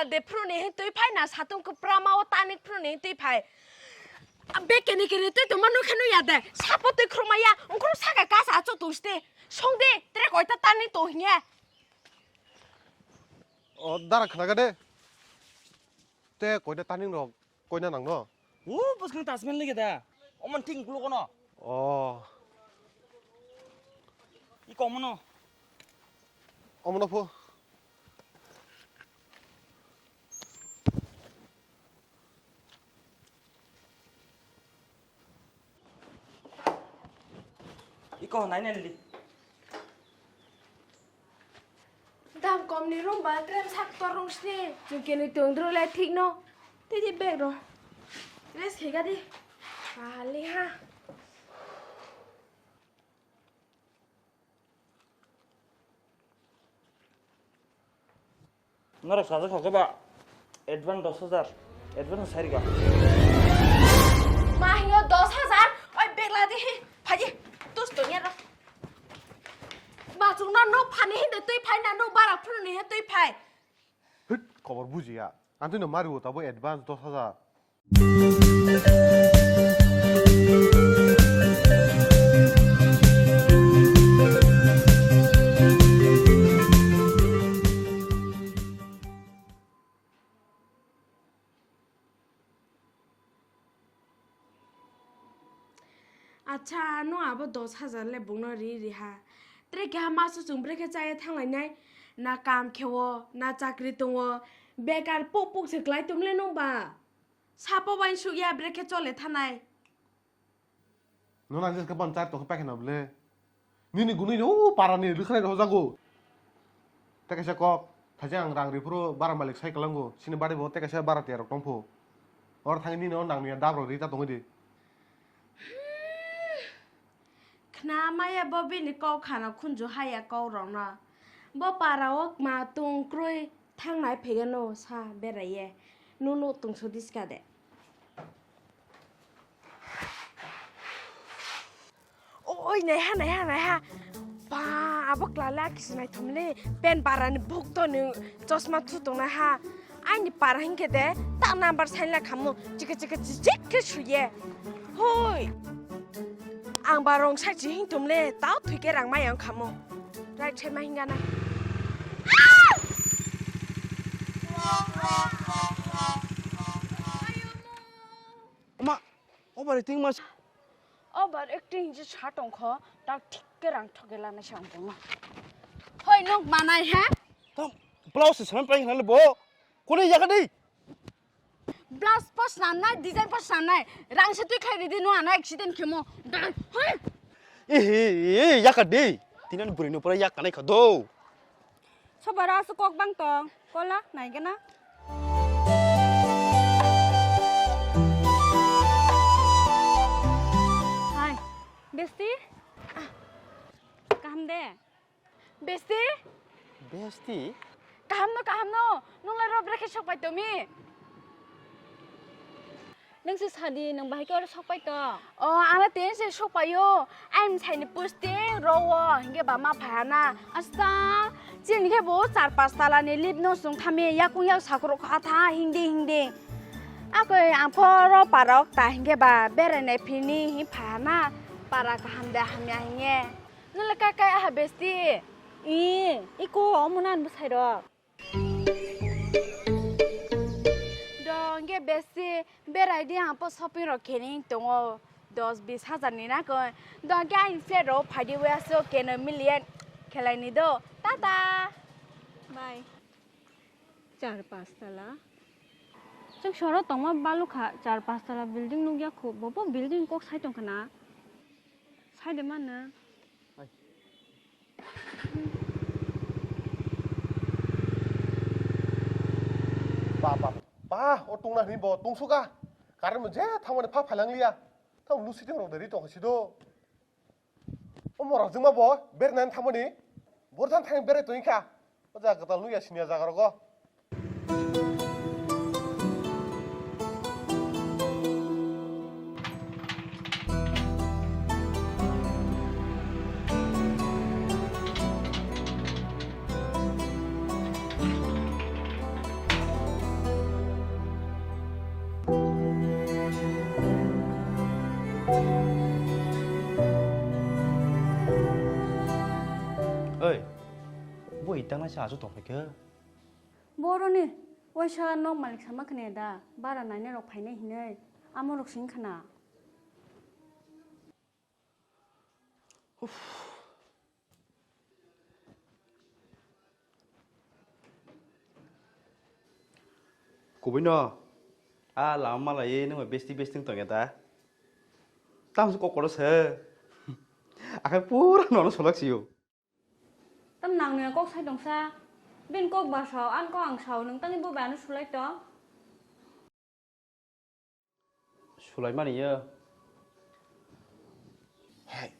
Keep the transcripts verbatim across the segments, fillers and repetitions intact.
De phuru ni hin twi phai na satung kwprama o tanik phuru ni hin twi phai. Be kene kene twi tongma nukhe nukya de. Sapo twi khuruma ya. Ungkhru saka kasa achu tungste. Songde tre koita tanik tong hinya. O dara khnaga de. Te koita tanik rok. Koina nangno? O, bwskang tasmen lagi da. Oman ting kulo kono. Oh. I komono. Omono pho. Iko nai nai li. Dam kom ni room ba trem sak tor rung sini. Chwng kini tong dro le thik no. Tei di bag ro. Rest khe ga di. Bali ha. Norok sajak sajak ba advance dos hajar, advance sai rwkha. Ma hiyo dos hajar? Oi, bag la di, phaji, tus to nyaro. Ma chungno nok phani hinde twi phai na, nok bara phuru ni he twi phai. Hit, khobor bujiya. Ang twi no mari o tabo advance dos hajar. Acha, no abo dos hajar le bungno ri ri ha. Tre keha masu chwng brekhe chaya thanglainai. Na kam khewo, na chakri tongo. Bekar puk puk se klai tumle nung ba. Sapo wain suk ya brekhe chole thanai. Nono ang jeska ban char tokhe paikha na bwle. Nini gunui no para ni rwkhlai rw jago. Tei kaisa kok, thaise ang rang riphuru bara malik sai kwlango, sini bari bo tei kaisa bara tiya rok tongphu. Oro thangwi nini o nang ni dab rok ri ta tongwi di. Khna maya bo bini kok khana khunju haya kok rokno. Bo para o ma tung krwi thangnai phegeno sa beraiye. Nunu tungsu diska de. Oi, naiha, naiha, naiha. Ba, abo klala kisi naithomle. Pen barani bukto ni chosma thu tongna ha. Aini para hinkhe de, ta number sainla khamu. Chika chika chichik khe suye. Hoi. Ang ba rong sai chi hing tumle, tao thwi ke rang mayang khamu. Right side ma hinga na. Ama, overacting mas. Overacting je sa tongkho, ta thik ke rang thoke lana sang tongma. Hoi, nuk manai ha? Tam, blouse se semen pai hinale bo. Kone yaga dei. Blouse po snamnai, design po snamnai. Rang se twi khlai ridi no ano accident khemo. Dai, hoi. Eh, eh, eh, yaga dei. Tinan buri no pura yak kanai kha do. Sobara aswk kok bang tong, kola naigena. Hai, besti? Ah, kaham de? Besti? Besti? Kaham no, kaham no. Nung lai rob rekhe sok pai tomi. Nung se sadi, nung bahai khe oro sok pai to? O, ang le tini se sok pai o. Ai msai ni posting ro o, hingke ba ma phai na. Asta, chini khe bo char pas tala ni lip no sung thami, yakung yak sakrok kha tha, hingdi hingdi. Akoi ang pho ro parok ta hingke ba berai nai phini hing phai na. Para kaham de hamya hinge. Nung le kai kai aha besti? I, iko omo nan bwsai rok. Dongge besi berai di ang po shopping rok khening tongo dos bis hajar ni na koi. Dongge ang flat rok phai di wea so keno million khelai ni do. Tata. Bye. Char pas tala. Chwng soro tongma balu kha char pas tala building nukya khu. Bobo building kok sai tong khana. Sai de mana. Hai. Ba, ba, ba, o tungna hini bo tungsuka. Current bo je thangmani pha phailang liya. Tamo lu sitting rok de ri tong sido. O mora jingma bo bernan thangmani. Bor thang thang berai tong kha. O jaga kwtal nukya siniya jaga rogo. Oi, tangnai se achu tongphaikha. Boroni waisa nok malik sama khne da, bara naina rok phainai hinwi, amo rok sing khna. Kubui no, a lama malai nung besti besti tong ya da. Tam su kokoro se. Akai pura nono solak siyo. Tam nangni kok sai tongsa. Bin kok ba sao, an kok ang sao, nung tangni bo ba ano sulai tong. Sulaimani ya. Hai.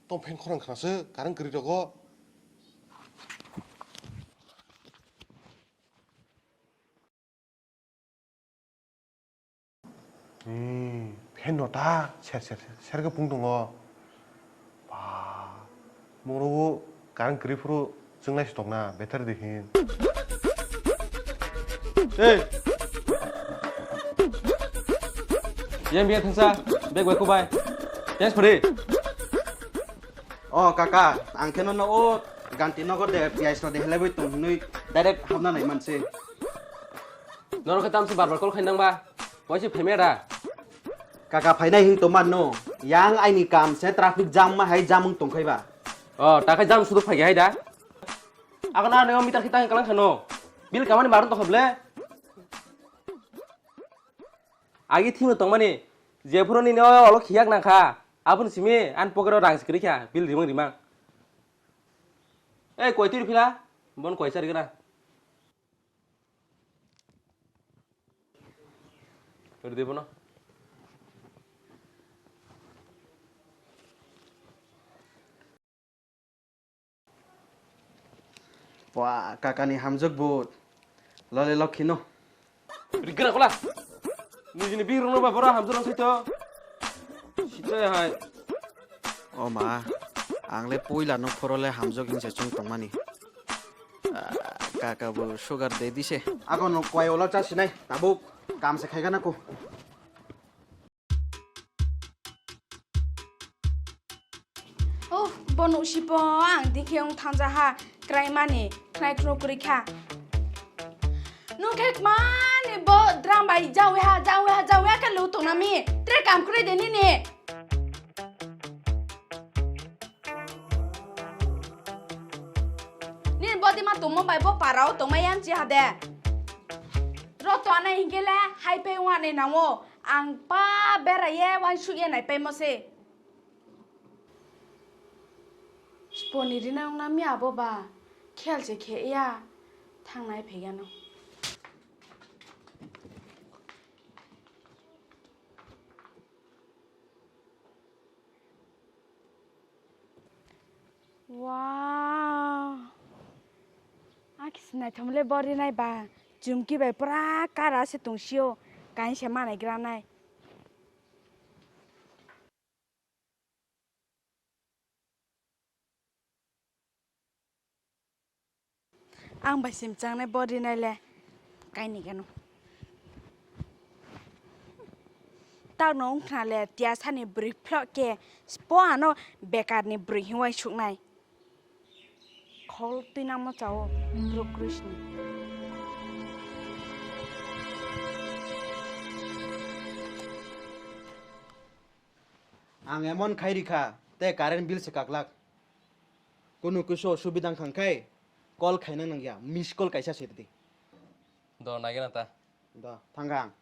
Tong fan khorang khna se, karang kri rogo. Hmm, fan no ta, ser, ser, ser, ser ke pung tongo. Ba, moro wo karang kri phuru chwnglai si tokna, better de hin. Hey! Yang biya thangsa, bag bai kubai. Thanks for it. Oh, kaka, ang khe no o ganti nogo de piyaj no de helai bai tong hinui direct hamna nai manse. Norok khe tamse bar bar call khainang ba? Waisi phaimya da? Kaka phainai hing tongma no. Yang aini kam se traffic jam ma hai jam wng tongkhai ba. Oh, ta khe jam sudu phai hai da? Ako na neo mita khitang kalang khano. Bil kamani maron tongkha ble. Agi thimo tongmani. Jephuru nini o olo khiyak nangkha. Aboni simi an pocket o rang sikri kha. Bil rimang rimang. Ei koi twi phila. Bon koi chari gana. Rwdi bono. Wah, kakani hamjak bo lole lokhi no. Rigra kola. Nijini bihir no ba bora hamjak no saito. Sito hai. O ma, ang le puila no phoro le hamjak hinse chung tongmani. Ah, kaka bo sugar de dise. Ako no kwai ola cha sinai, tabuk kam se khai gana ko. Oh, bo nuh sipo ang dikhe wng thangjak ha, kraimani, khnai khno kwrwi kha. Nwng khe mani bo drum bai jawi ha, jawi ha, jawi ha khe lu tongna mi, tre kam kwrwi de nini. Nini body ma tongmo bai bo parao tongma yang chi ha de. Ro to anai hinkhe le hai pe wng anai nango. Ang pa bera ye wansuk ye nai paimo se. Sponi rina wngna mi abo ba khel se khe ya thangnai phegano. Wow. Akis naithomle bori nai ba. Chumki bai pura kara se tungsio. Kainse manai granai. Ang bai sim changnai bo rinai le kaini gano. Takno wngkhna le tiya sani bwrwi phlok khe spo ano bekarni bwrwi hinwi suknai. Khol twi nangma chao bwrwi kwrwisni. Ang emon khai rikha, tei current bill se kaklak. Kunu kisa subida wngkha khai call khaina nangya, miss call kaisa se rwdi. Do, naigena ta. Do, thangkha ang.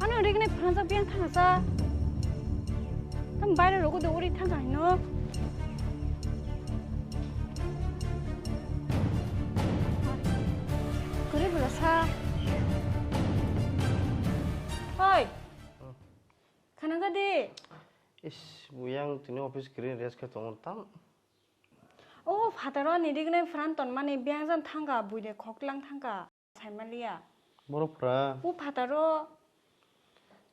Ano ori gwnai phansa biyang thangsa. Tam baire rogo de ori thangsa hino. Kori bwla sa. Oi. Khana gadi. Is, buyang tini office kiri rest khe tongo tam. O phataro ni rignai pran tonmani biyang jan thangka, buide khoklang thangka, saimaliya. Boro pura. O phataro.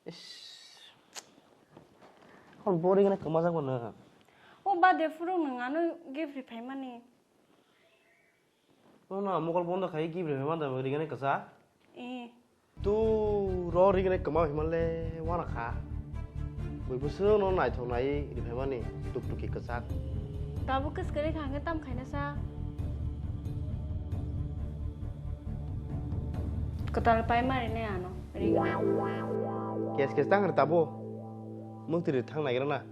Is. Hon bo rignai kwmajak bo no. O bade phuru nwng ano gift riphaimani. Nono mokol bondo khai gibri phai manda rigani kwchak. Eh. Tu ro rigani kwma phai manle wana kha. Bui bwswk no naithok nai ri phai mani tuktuki kwchak. Tabuk kwskwrwi kha hwnkhe tam khaina sa. Kwtal pai mari nai ano rigani. Kes kes tang ri tabo. Mukti ri thang nai gra na.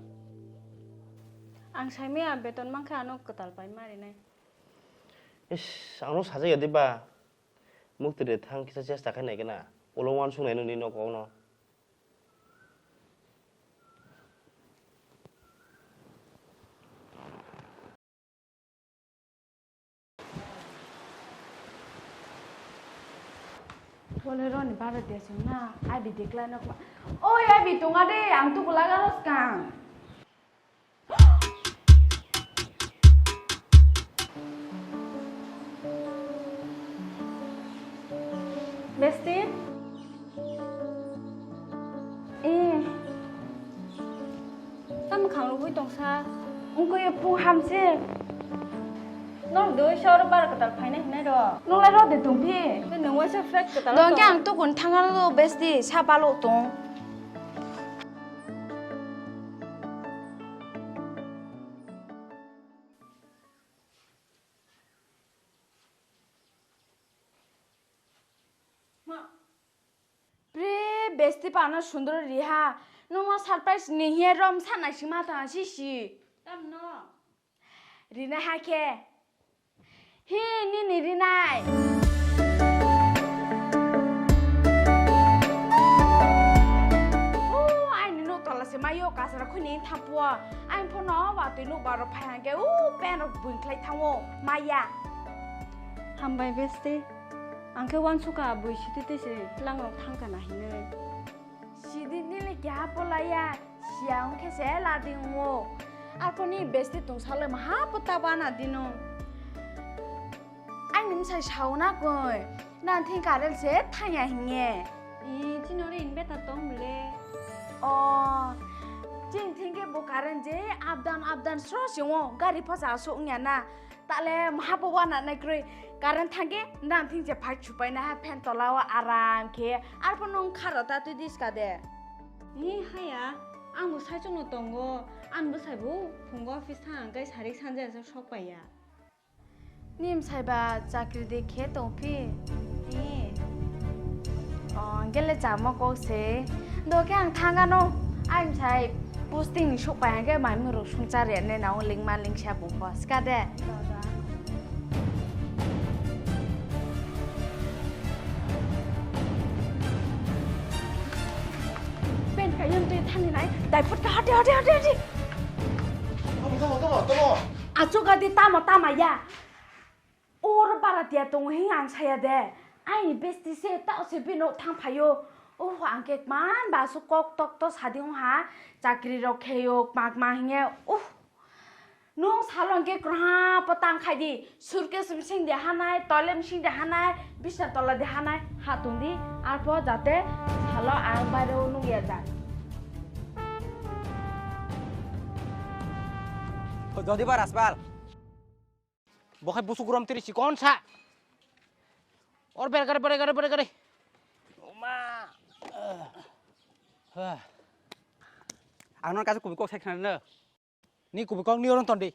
Ang saimaya beton mankha ano kwtal pai mari nai. Is, ano sajak ya diba. Mukti de thang kisa chesta khai nai gana. Ulo wansuk nai nini nok no. Bole roni bara de sung na, abi dikla nok. Oi, abi tunga de, ang tu kulaga los kang. Besti? Eh. Tamo khang rwgwi tongsa? Wngkhe pung hamse. Nor doi sor bar kwtal phaina hinai ro. Nung lai ro de tongphi? Nung waisa flat kwtal. Dong khe ang tukun thangalo besti sa balo tong. Pre besti pano sundor riha. Nungno surprise ni hiya rom sa naisingma ta si si. Tamno? Rina ha khe. Hi, nini rinai. O, aini nuk tola se mayo kasara khuni thampua. Aini phono watwi nuk baro phai hangke u pen rok buing khlai thango. Maya. Hambai besti. Angke wansuka bui siti tese tlang rok thangka na hinwi. Sidi nili keha polaya, siya wngkhe se lading wo. Arponi besti tongsalai maha pota bana dino. Aini bwsai sauna koi, nang thing karel se thanya hinge. I chino re in beta tong bile. O, chini thing ke bo karen je abdan abdan sro singwo gari phacha asuk wngya na. Tale maha bo wana nai kroi. Current thangke nang thing je phai chupai na ha fan tola o aram khe. Arpho nung kharo ta twi diska de. Ni haya, ang bo saichung no tongo. Ang bo sai bo phungo office thang kai sarik sanja sok paiya. Nim sai ba chakri de khe tong phi. Ni. O, gele chama kok se. Do khe ang thangano. Ang sai posting ni sok pai hangke mai muruk sungcha re ne nao lingma lingsa bung pho. Ska de. Pen kayun tui thani nai. Dai phut ka hati hati hati hati. Tamo, tamo, tamo, tamo. Achuka di tamo tama ya. Oro bara tiya tongo hing ang saya de. Aini besti se tao se bino thang phaio. Oh, ang ke man ba su kok tok to sadi ha. Chakri rok kheyo mak ma hinge. Uh. Nung salon ke krah pa tang khai di. Surkes bising de hanai, toilet bising de hanai, bisna tola de hanai. Ha tung di. Arpo jate salo ang bairo nung ya ja. Jodi ba Raspal. Bo khai busuk rom tiri chikon sa. Or ber gare, ber gare, ber gare. Oma. Ah. Ang non kaisa kubi kok sai khna no. Ni kubi kok ni oron tondi.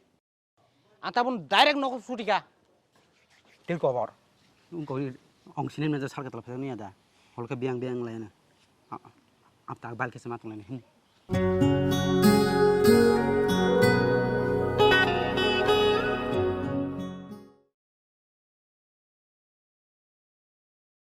Ang tabun direct nok sutika. Til kobor. Ong koi ong sini meja sal ketla phai ni ada. Hol ke biang biang lai na. Ap tak bal ke semat lai ni.